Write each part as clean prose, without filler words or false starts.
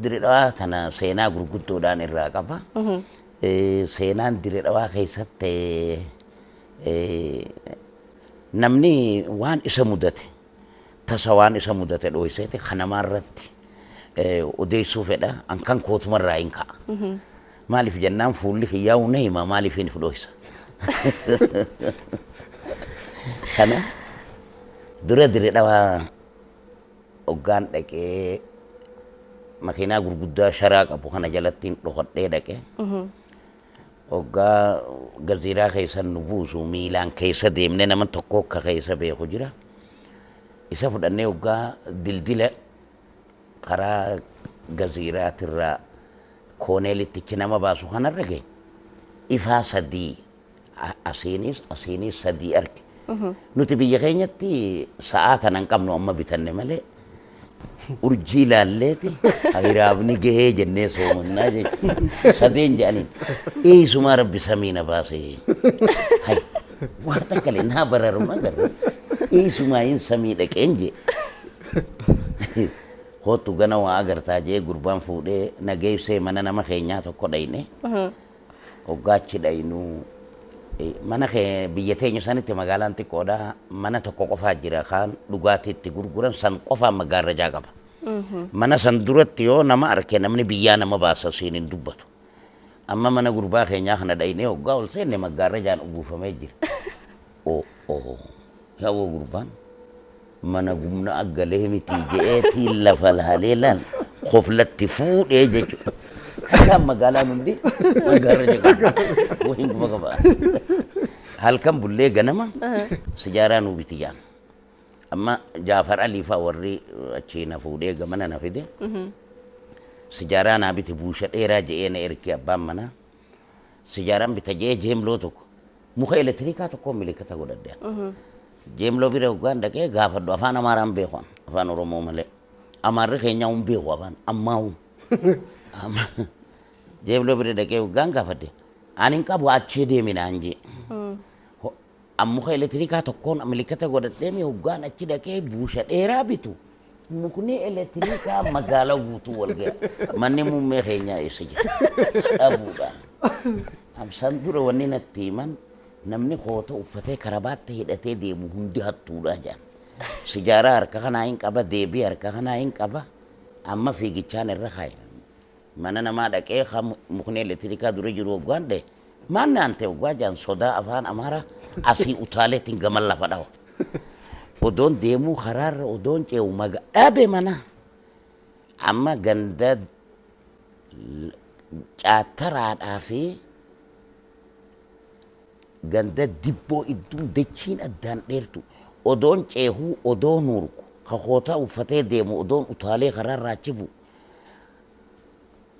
Dirree Dhawaa tana seenaa gurguddoodhaan irraa qaba. Seenaan Dirree Dhawaa keessatti namni waan isa mudate, tasa waan isa mudate dhohiseeti kanamaa irratti odeessuu fedha. An kan kootumarraa hin ka'a. Maaliif jennaan fuulli kiyyaa'u na hima, maaliif hin dhohisa. Kana dura Dirree Dhawaa hoggaan dhaqee makiinaa gurguddaa sharaa qabu kana jalatti dhokadhee dhaqee, hoggaa gaziiraa keessa nu buusu miilaan keessa deemnee, nama tokko akka keessa beeku jira. Isa fudhannee hoggaa dildila karaa gaziiraatirraa kooneelittichi nama baasu kanarra ga'e, ifaa sadii asiinis asiinis sadii arge. Nuti biyya keenyatti sa'aa tana hin qabnu, amma bitanne malee, urjii laalleeti hiraabni gahee jennee soomannaa jechuudha. Sadeen jedhaniin eessumaa rabbi samii na baasee. Hay waan takka illee naa bararuma agarre, eessumaa hin samii dhaqeen jee. Kootu gana waa agartaa jee, gurbaan fuudhee na geessee mana nama keenyaa tokko dhayne. Hoggaachi dhaynuu mana kee biyya teenya sanitti magaalaan xiqqoodha, mana tokko qofaa jira kaan dhugaatii itti gurguran, san qofaan maggaarrajaa qaba. Mana san duratti yoo nama arke namni biyyaa nama baasa, siin hin dubbatu. Amma mana gurbaa keenyaa kana dhaynee hoggaa ol seenne maggaarrajaan uwwifamee jira. Oo oo, yaa'oo gurbaan mana gumna aggalee miti je'eetiin lafa laalee laal koflatti fuudhee jechuudha. Halkan magaalaan hundi maggaarraja qaba. Wahiin quba qaba. Halkan bullee ganama sijaaraa nuu biti jaan. Amma Jaafar Alii fa'a warri achii na fuudhee gamana na fide. Sijaaraa naa biti buusha dheeraa je'ee na erge abbaan manaa. Sijaaraan bita je'ee jeemloo tokko muka elektirikaa tokko milikata godhadhe. Jeemloo bira hoggaan dhaqee gaafadhu, afaan Amaaraan beeku, afaan Oromoo malee. Amaarri keenyaa hin beeku afaan ammaa'u. Jeemloo bira dhaqee hoggaan gaafadhe, ani hin qabu, achii deeminaan jee. Muka elektirikaa tokkoon milikata godhadhee mi hoggaan achi dhaqee buusha dheeraa bitu, mukni elektirikaa magaalaa guutuu wal ga'a. Manni muummee keenyaa eessa jira? Dhabuudhaan. Amsaan dura wanni natti himan, namni koota uffatee karabaatti hidhatee deemu hundi hattuudha jedhan. Sijaaraa harka kanaa hin qaba, deebii harka kanaa hin qaba. Amma fiigichaan irra kaa'e. Mana namaa dhaqee mukni elektirikaa dura jiru hoggaan dha'e, maal naan ta'e hoggaa jaan, sodaa afaan Amaaraa asii utaaleetiin gaman lafa dhawa. Odoon deemuu karaarra odoon ce'u maga dhabe mana. Amma ganda caattaraadhaa fi ganda dibboo idduun dachiin addaan dheertu odoon ceehuu, odoon hurku kakoota uffatee deemu, odoon utaalee karaarraa achi bu'u.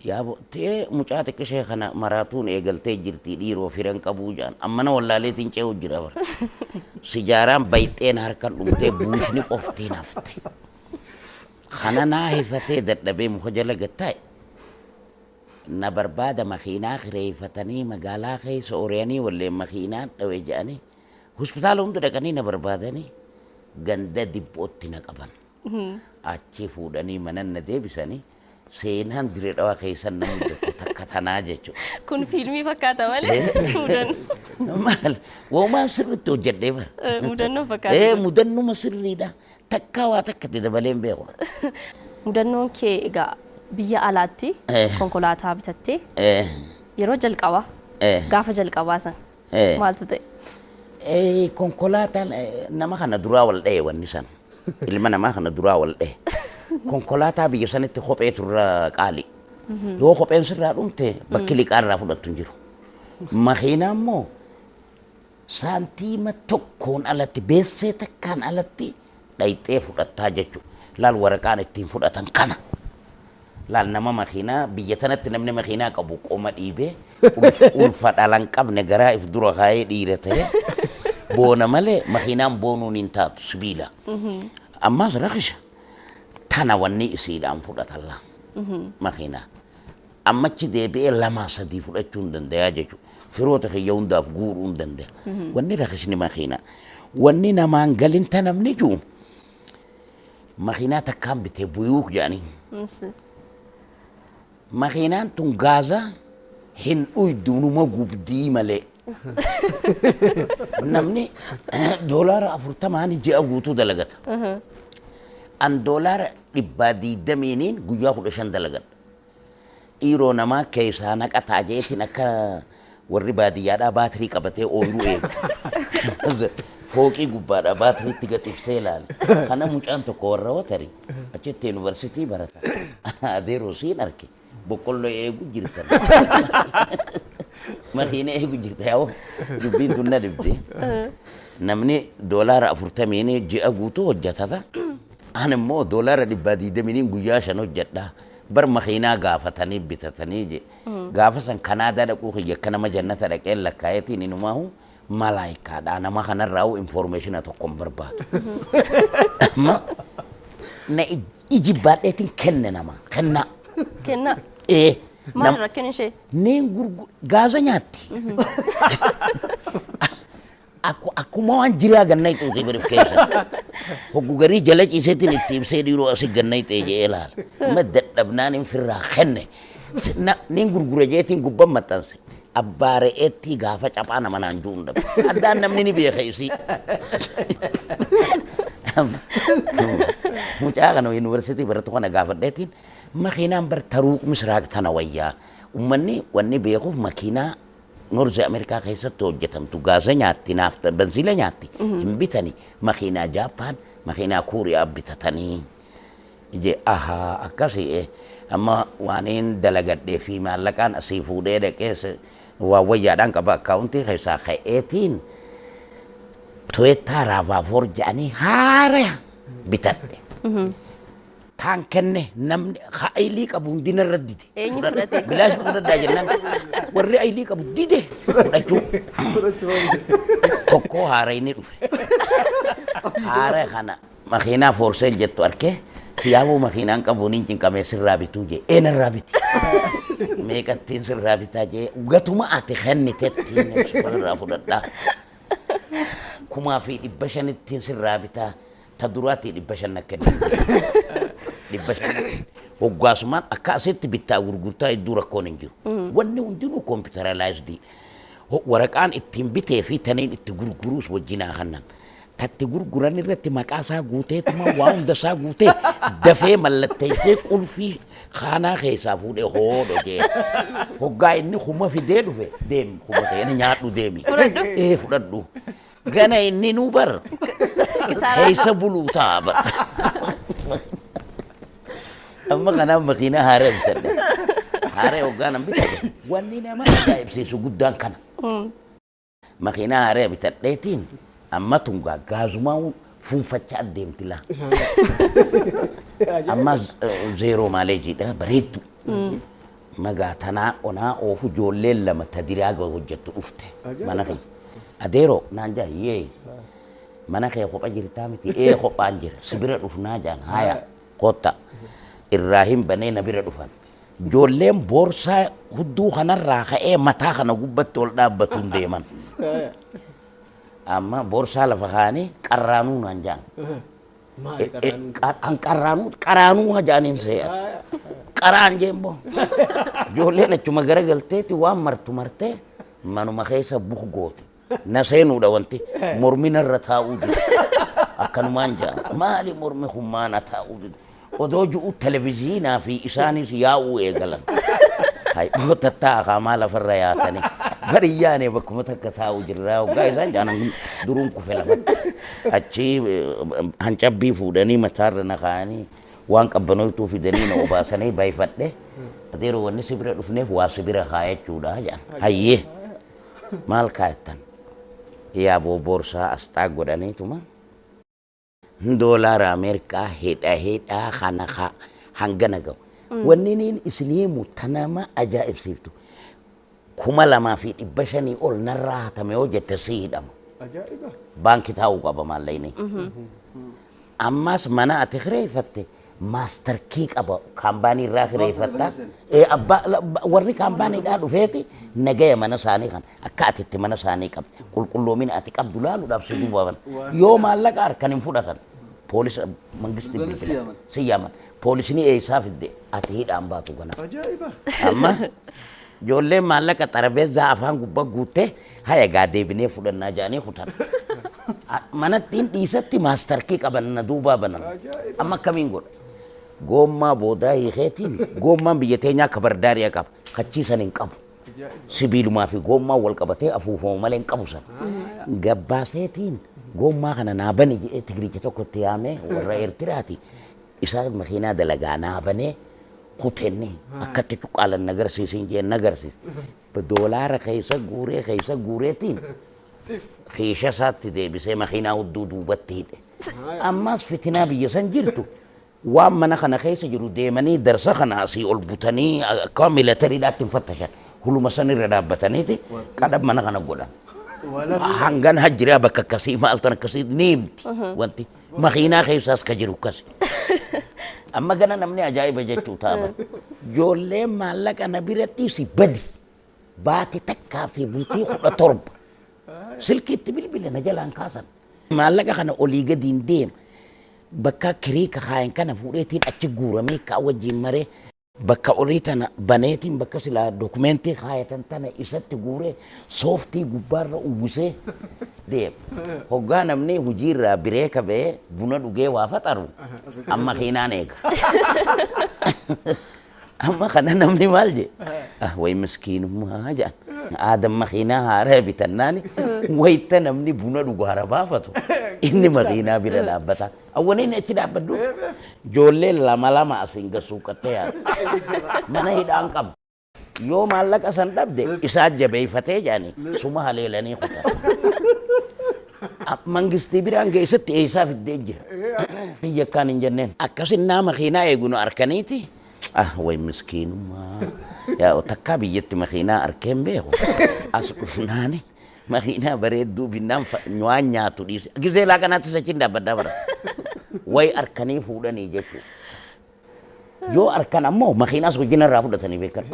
Yaa ta'ee mucaa xiqqishee kana maraatuun eegaltee jirti, dhiiroo firan qabuu jaan, ammana wallaaleetiin ce'uu jira bara. Sijaaraan bayxeen harkan dhumtee buushni qoftiin hafte. Kana naa hifatee dadhabee muka jala gattaa'e. Na barbaada makiinaa kireeffatanii magaalaa keessa ooriyanii walleen makiinaa dhawe jedhanii hospitaala hunda dhaqanii na barbaadanii ganda dibbootti na qaban. Achi fuudhanii mana na deebisanii, seenaan Dirree Dhawaa keessa na mudate takka tanaa jechuudha. Kun fiilmii fakkaata malee mudannoo. Maal waumaan sirriitti hojjedhee bara. Mudannoo fakkaata. Ee, mudannuma sirriidha. Takkaa waa takka itti dabalee hin beeku. Mudannoon kee egaa biyya alaatti konkolaataa bitattee yeroo jalqabaa, gaafa jalqabaa san maaltu ta'e? Konkolaataan nama kana duraa wal dha'e, wanni san. Ilma namaa kana duraa wal dha'e. Konkolaataa biyya sanitti kopheetu irra qaali. Yoo kopheen sirraa dhumte bakki liqaa irraa fudhattu hin jiru. Makiinaa immoo saantiima tokkoon alatti, beessee takkaan alatti dhayxee fudhattaa jechuudha. Laal, waraqaan ittiin fudhatan kana. Laal, nama makiinaa biyya tanatti namni makiinaa qabu qoma dhiibee ulfa dhala hin qabne garaa if dura kaayee dhiira ta'e boona malee makiinaan boonuun hin taatu, sibiila. Ammaas rakisha. Tana wanni isiidhaan fudhatan laa makiinaa. Ammachi deebi'ee lamaa sadii fudhachuu hin dandayaa jechuudha. Firoota kiyya hundaaf guuruu hin danda'a. Wanni rakisni makiinaa. Wanni namaan galin ta namni jiru, makiinaa takkaan bitee buyuuk jedhanii. Makiinaan tun gaaza hin dhuydu numa gubdii malee. Namni $40 ji'a guutuu dalagata. An $120 guyyaa 15 dalagadha. Dhiiroo namaa keessaa naqataa jeetiin akka warri baadiyyaadhaa baatirii qabatee ooyiruu eegu. Fooqii gubbaadhaa baatiriitti gaxibsee ilaala. Kana mucaan tokko warra watari achitti yuunivarsiitii barata. Adeeroo siin arke boqqolloo eegu jirtan. Makiina eegu jirta yaa'u dubbiin tun na dhibde. Namni $40 ji'a guutuu hojjetata. Ani immoo $120 guyyaa 5 hojjedha. Bar makiinaa gaafatanii bitatanii je. Gaafa san Kanaadaa dhaquu kiyya akka nama jannata dhaqee lakkaa'eetiin inumaahu malaayikaadha. Nama kanarraa informeeshina tokko hin barbaadu. Amma na iji baadheetiin kenne nama kennaa. Kennaa. Ee. Maal rakkin ishee? Neen gurgur gaaza nyaatti. Akkuma waan jiraa ganna ixuutii biriif keessa. Hoggu garii jala ciiseetiin itti ibsee dhiiroo asii ganna ixee jedhee ilaala. Amma dadhabnaan hin firraa kenne. Niin gurgura jeetiin gubban maxxanse. Abbaa re'eetti gaafa caphaa nama naan ju'uun dhabe. Addaan namni ni beeka isii. Mucaa kana yuunivarsiitii baratu kana gaafadheetiin makiinaan bar taruuq misraaq tana wayyaa. Uummanni wanni beekuuf makiinaa North Ameerikaa keessatti hojjetamtu gaaza nyaatti naafta benziila nyaatti hin bitani makiinaa Jaappaan makiinaa Kuuriyaa bitatanii je ahaa akkasii amma waaniin dalagadhee fi maallaqaan asii fuudhee dhaqee waa wayyaadhaan qaba akkaawuntii keessaa ka'eetiin Toyota RAV4 jedhanii haara bitadhe. Taan kenne namni aylii qabu hundina irra dide. Eenyu fudhate? Bilaash fudhadhaa jennaan warri aylii qabu dide fudhachuu. Tokko haara inni dhufe. Haara kana makiinaa foorseel jettu arkee siyaabuu makiinaan qabuun hin cinqamee sirraa bituu jee eenarraa biti. Meeqattiin sirraa bitaa jee gatuma ati kennitettiin sirraa fudhadhaa. 1500 sirraa bitaa ta duraatii 500 akka kennu. 500. Hoggaasumaan akka asitti bittaa gurgurtaa hedduu rakkoon hin jiru. Wanni hundinuu kompiitaralaayizdi. Waraqaan ittiin bitee fi taniin itti gurguruus wajjinaa kannan. Tatti gurguran irratti maqaa isaa guuteetuma waa hunda isaa guutee dafee mallatteessee qulfii kaanaa keessaa fuudhee hoodho jee. Hoggaa inni kuma fidee dhufe deemi kuma ta'e nyaadhu deemi. Ee fudhadhu. Gana inni nuu bar. Keessa buluu ta'a bar. Amma kanaaf makiinaa haaraa bitadhe. Haaraa hoggaa nan bitadhe. Wanni nama ajaa'ibsiisu guddaan kana. Makiinaa haaraa bitadheetiin amma tun gaazumaa fuunfachaa deemti laa. Amma zeeroo maaleejiidha bareeddu. Magaa tanaa onaa oofu ijoolleen lama ta diraa hojjettu dhufte mana kiyya. Adeeroo naan jaa yee mana kee kopha jirtaa miti ee kophaan jira si bira dhufnaa jaan haya kotta. Irraa banee na bira dhufan. Ijoolleen boorsaa hudduu kanarraa ka'ee mataa kana gubbatti ol dhaabbatuun deeman. Amma boorsaa lafa kaanii qarraanuu naan jaan. An qarraanuu qaraanuu hajaaniin se'an. Qaraan jeen boo. Ijoolleen achuma garagalteeti waan martu martee manuma keessa buk goote. Na seenuudha wanti mormi narra taa'uu jira. Akkanumaan jaan maali mormi kun maana taa'uu jira. Odoo ji'u televizyiinaa fi isaanis yaa'uu eegalan. Hayboota taa'aa maa lafarra yaatanii. Bariyyaane bakkuma takka taa'uu jirra. Hoggaa isaan jaanan duruun kufe lafatti. Achi hancabbii fuudhanii mataarra na kaa'anii waan qabbanootuu fidanii na obaasanii baay'ifadhe. Adeeroo wanni si bira dhufneef waa si bira kaayachuudha jedhan. Hayyee maal kaayattan? Yaaboo boorsaa asxaa godhaniituma. Doolaara Ameerikaa hidha hidhaa kana hangana gahu. Wanni niin isin himu tanama ajaa'ibsiiftu. 2500 ol narraa hatame yoo jette si hidhama. Ajaa'iba. Baankii taa'uu qaba maallaqni. Ammas mana ati kireeffatte maaster kii qaba kaampaanii irraa kireeffatta. Abbaa warri kaampaaniidhaa dhufeeti nagaya mana isaanii kana akka ati itti mana isaanii qabde qulqulloomina ati qabdu laaluudhaaf si duuba. Yoo maallaqa harkan hin fudhatan poolisa mangisti bilbila si yaaman. Poolisni eessaa fidde ati hidhaan baatu kana. Ajaa'iba! Amma ijoolleen maallaqa xarabeessaa afaan gubbaa guuttee haya gaa deebinee fudhannaa jedhanii kutan. Manattiin dhiisatti maastarkii qaban na duubaa banan. Amma akkamiin godha? Goommaa boodaa hiikeetiin goommaan biyya teenyaa akka bardaariyaa qaba. Kachiisan hin qabu. Sibiilumaa fi goommaa wal qabatee afuufamu malee hin qabu sana. Gabbaaseetiin goommaa kana naa bani jedhee Tigiricha tokkotti yaamee warra Eertiraati. Isaa makiinaa dalagaa naa banee kutenne akkatti cuqqaalan na agarsiisin jeen na agarsiise. Doolaara keessa guuree keessa guureetiin kiisha isaatti deebisee makiinaa hudduu duubatti hidhe. Ammas fitinaa biyya san jirtu waan mana kana keessa jiru deemanii darsa kana asii ol butanii akka milatariidhaatti hin fattashan. Huluma san irra dhaabbataniiti qadha mana kana godhan. Hangan hajjiraa bakka akkasii maaltu akkasii ni himti wanti makiinaa keessaas ka jiru akkasi. Amma gana namni ajaa'iba jechuu ta'a. Ijoolleen maallaqa na bira dhiisi badi baate takkaa fi bultii 17 silkiitti bilbile na jalaan kaasan. Maallaqa kana olii gadiin deema. Bakka kiriika kaayan kana fuudheetiin achi guuramee kaa wajjin maree bakka olii tana baneetiin bakka silaa dokumentii kaayatan tana isatti guuree sooftii gubbaarra uwwisee deema. Hoggaa namni hojiirraa biree kabee buna dhugee waa faxaru amma makiinaan eega. Amma kana namni maal jee? Ah way miskiinummaa jedhan. Aadam makiinaa haaraa bitannaani wayita namni buna dhugu hara baafatu inni makiinaa bira dhaabbata. Awwaniin achi dhaabbadhu ijoollee lama lama asiin gasuuqattee yaadu. Mana hidhaan qabu. Yoo maallaqa san dhabde isaa jabeeffatee jedhanii suma haleelanii kutan. Mangistii biraan geessatti eessaa fiddee jira. Biyya akkaan hin jenneen. Akkasinnaa makiinaa eegunu arkaniiti. Ah way miskiinummaa. Yaa takkaa biyyatti makiinaa arkeen beeku. As dhufnaani makiinaa bareedduu binnaan waan nyaatu dhiise. Gizee laa kanaatti sachiin dhaabbaddaa bara. Way arkanii fuudhanii jechuudha. Yoo arkan ammoo makiinaas wajjin irraa fudhatanii beekan.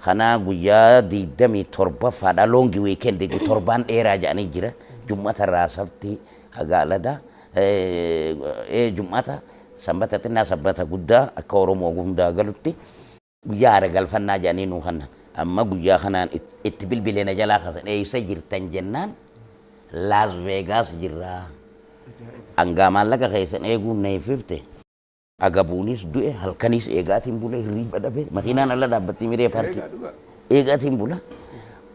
Kanaa guyyaa 27ffaadha loongi weekend torbaan dheeraa jedhanii jira. Jummata irraa sabti haga aladaa jummata sanbata xinnaa sanbata guddaa akka Oromoo hundaa galutti guyyaa haara galfannaa jedhanii nuu kanna. Amma guyyaa kanaan itti bilbilee na jalaa kaasan eessa jirtan jennaan Las Vegas jirraa. Hangaa maallaqa keessan eeguun na hififte. Agabuunis du'e halkanis eegaatiin bula hirriiba dhabe makiinaan ala dhaabbatti miree paarkii eegaatiin bula.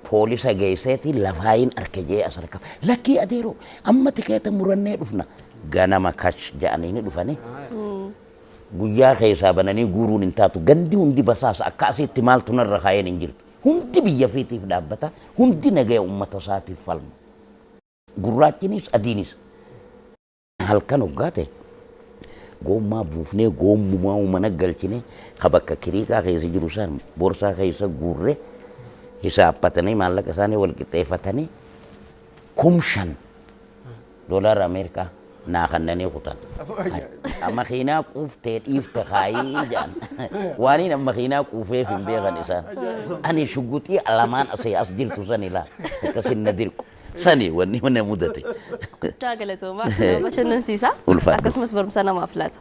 Poolisa geesseeti lafaayin arke jee as harka lakkii adeeroo amma tikeeta murannee dhufna ganama kash jedhanii ni dhufanii. Guyyaa keessaa bananii guuruun hin taatu gandi hundi basaasa akka asitti maaltu narra kaayeen hin jirtu. Hundi biyya fiitiif dhaabbata hundi nagaya uummata isaatiif falma. Gurraachinis adiinis. Halkan hoggaa ta'e goommaa buufnee goommumaa mana galchine ka bakka kiriikaa keessa jiru san borsaa keessa guurree hisaabbatanii maallaqa isaanii wal qixxeeffatanii 5,000 doolaara Ameerikaa naa kannanii kutan. Makiinaa quuftee dhiifte kaayii jedhan. Waaniin amma makiinaa quufeef hin beekan isaan. Ani shuguxii lamaan asii as jirtu san ilaal. Akkasin na dirqu. Sani wanni na mudate. Guddaa galatoomaa nama bashannansiisa. Ulfaadhu. Akkasumas barumsa namaaf laata.